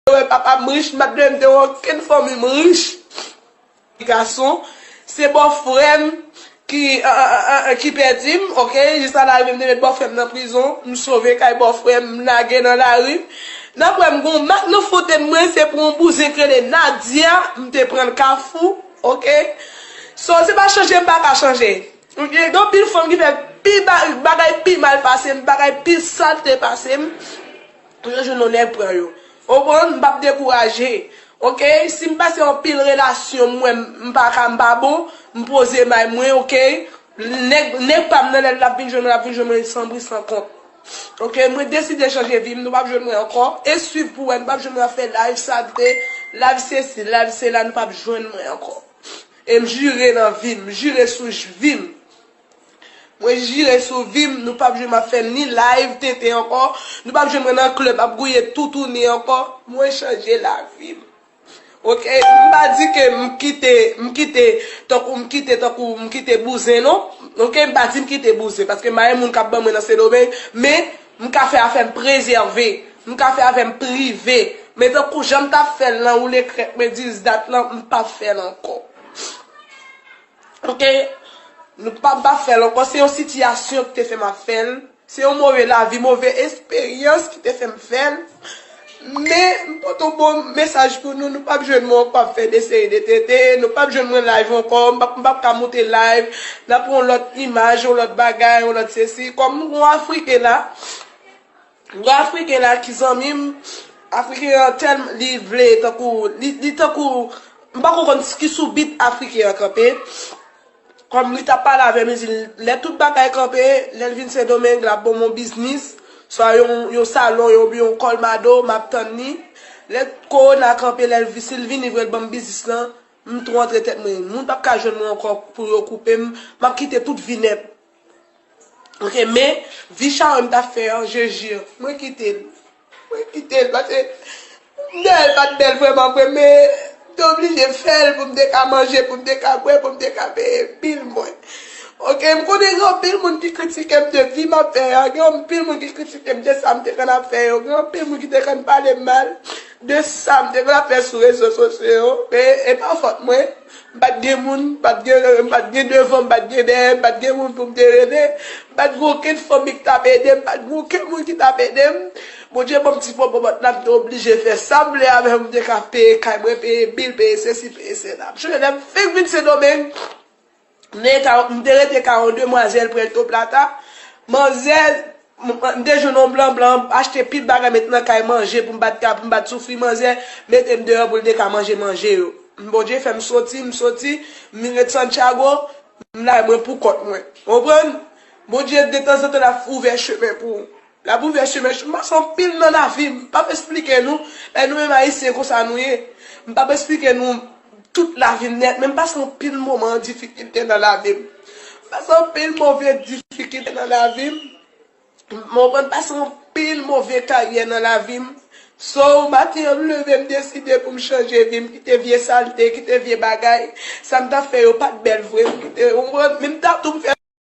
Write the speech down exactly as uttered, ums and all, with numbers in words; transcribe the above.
wè papa m rich, m pa t dwe m te wè okenn fanmi m rich. Gason, se bòfrè m ki, euh, euh, euh, ki pèdi m, oke? Jis la, l rive m te met bòfrè m nan prizon, m sove kay bòfrè m, m lage nan lari. Nan pwen m gon mak nan fote m mwen, se pou yon bouzen k rele Nadia, m te pran l Kafou, oke? So, se pa chanje, m pa ka chanje. Oke, gen anpil fanm ki fè pi ba-, bagay pi mal pase m, bagay pi salte pase m. Yo jwenn yon nèg pran yo. Ou konprann? M p ap dekouraje. Oke? Si m pase anpil relasyon, m wè m, m pa ka, m pa bon, m poze may mwen, oke? Nèg, nèg pa m nan lè l ap vin jwenn mwen, l ap vin jwenn mwen san bri, san kont. Oke? Mwen deside chanje vi m, nou p ap jwenn mwen ankò. E swiv pou wè, nou p ap jwenn mwen ap fè live salte, live sesi, live sela, nou p ap jwenn mwen ankò. E m jire nan vi m, m jire sou j-, vi m. Mwen jire sou vi m, nou p ap jwenn m ap fè ni live tenten ankò, nou p ap jwenn mwen nan club ap gouye toutouni ankò. Mwen chanje lavi m. Oke, m pa di ke m kite, m kite, tankou m kite, tankou m kite bouzen non. Oke, m pa di m kite bouzen, paske m pa gen moun k ap ban mwen nan Sendomeng, men m ka fè afè m prezève, m ka fè afè m prive. Men tankou jan m t ap fè l lan, woule krèk mwen dis dat lan, m p ap fè l ankò. Oke? Nou pa, m pa fè l ankò. Se yon sitiyasyon ki te fè m ap fè l. Se yon move lavi, move esperyans ki te fè m fè l. Men, m pote yon bon mesaj pou nou. Nou p ap jwenn mwen ankò ap fè de seri de tenten. Nou p ap jwenn mwen live ankò. M p ap, m p ap ka moute live. N ap yon lòt imaj, yon lòt bagay, yon lòt sesi. Kòm m gon Afriken la, Gwo Afriken la ki zanmi m, Afriken an tèlman li vle tankou, li, li tankou, m pa konprann ki sou bit Afriken an kanpe. Kòm li t ap pale avè m, li di, lè tout bagay kanpe, lè l vin Sendomeng, l ap ban m yon biznis, swa yon, yon salon, yon, yon kòlmado, m ap tann li. Lè kowona kanpe, lè l vi-, si l vini vre, l ban m biznis lan, m tou antre tèt mwen. Moun p ap ka jwenn mwen ankò pou yo koupe m, m ap kite tout vi nèt. Oke, men vi chawony m t ap fè an, je jure, mwen kite l. Mwen kite l, paske m te wè l pa t bèl vrèman vre, men m te oblije fè l pou m te ka manje, pou m te ka bwè, pou m te ka peye bil mwen. Oke, m konnen gen anpil moun ki kritike m de vi m ap fè a, gen anpil moun ki kritike m de sa m te konn ap fè yo, gen anpil moun ki te konn pale m mal de sa m te konn ap fè sou rezo sosyo yo, men e pa fòt mwen. M pa t gen moun, m pa t gen, m pa t gen devan, m pa t gen dèyè, m pa t gen moun pou m te rele. M pa t gen okenn fanmi ki t ap ede m, m pa t gen okenn moun ki t ap ede m. Bondye ban m ti pòpòt la, m te oblije fè sa m vle avè l, m te ka peye kay mwen, peye bil, peye sesi, peye sela. M sonje lè m fenk vin Sendomeng, m te ka, m te rete kay yon demwazèl Puerto Plata. Manzè, m, m te jwenn yon blan, blan, achte pil bagay, met nan kay manje pou m pa t ka, pou m pa t soufri. Manzè mete m deyò pou l te ka manje manje yo. Bondye fè m soti, m soti, m vin ret Santiago, m la mwen pou kont mwen. Ou konprann? Bondye, detanzantan, l ap ouvè chemen pou ou. L ap ouvè chemen. M pase anpil nan lavi m. M p ap esplike nou. Men nou menm Ayisyen, konsa nou ye. M p ap esplike nou tout lavi m nèt, men m pase anpil moman an difikilte nan lavi m. M pase anpil move difikilte nan lavi m. M konprann, pase anpil move karyè nan lavi m. So, maten an, m leve, m deside pou m chanje vi m, kite vye salte, kite vye bagay. Sa m t ap fè yo pa t bèl vre, m kite, ou konprann? Men m t ap tou m fè